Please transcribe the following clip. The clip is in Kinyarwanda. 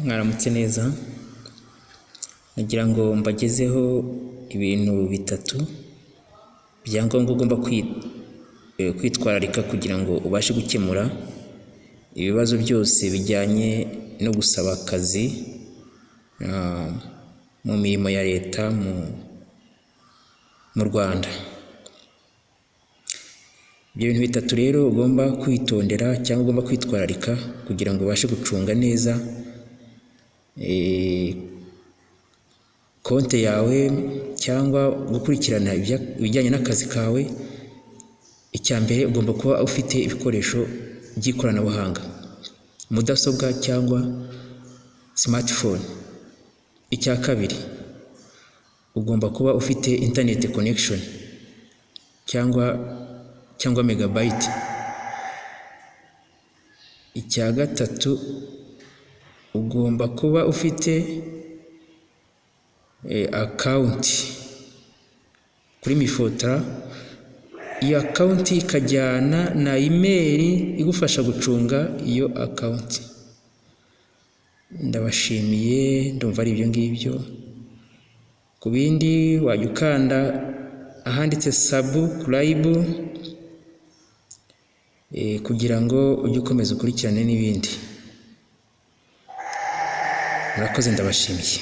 Mwaramutse neza, nagira ngo mbagezeho ibintu bitatu bya ngombwa ugomba kwitwararika kugira ngo ubashe gukemura ibibazo byose bijyanye no gusaba akazi mu mirimo ya leta mu Rwanda. Ibyo bintu bitatu rero ugomba kwitondera cyangwa ugomba kwitwararika kugira ngo ubashe gucunga neza konti yawe cyangwa gukurikirana ibijyanye n'akazi kawe. Icya mbere, ugomba kuba ufite ibikoresho by'ikoranabuhanga, mudasobwa cyangwa smartphone. Icya kabiri, ugomba kuba ufite internet connection cyangwa megabyte. Icya gatatu, ugomba kuba ufite account kuri MIFOTRA, iyo account ikajyana na email igufasha gucunga iyo account. Ndabashimiye, ndumva ari ibyo ngibyo. Ku bindi wajya ukanda ahanditse subscribe kugira ngo ujye ukomeza ukurikirane n'ibindi. Murakoze, ndabashimiye.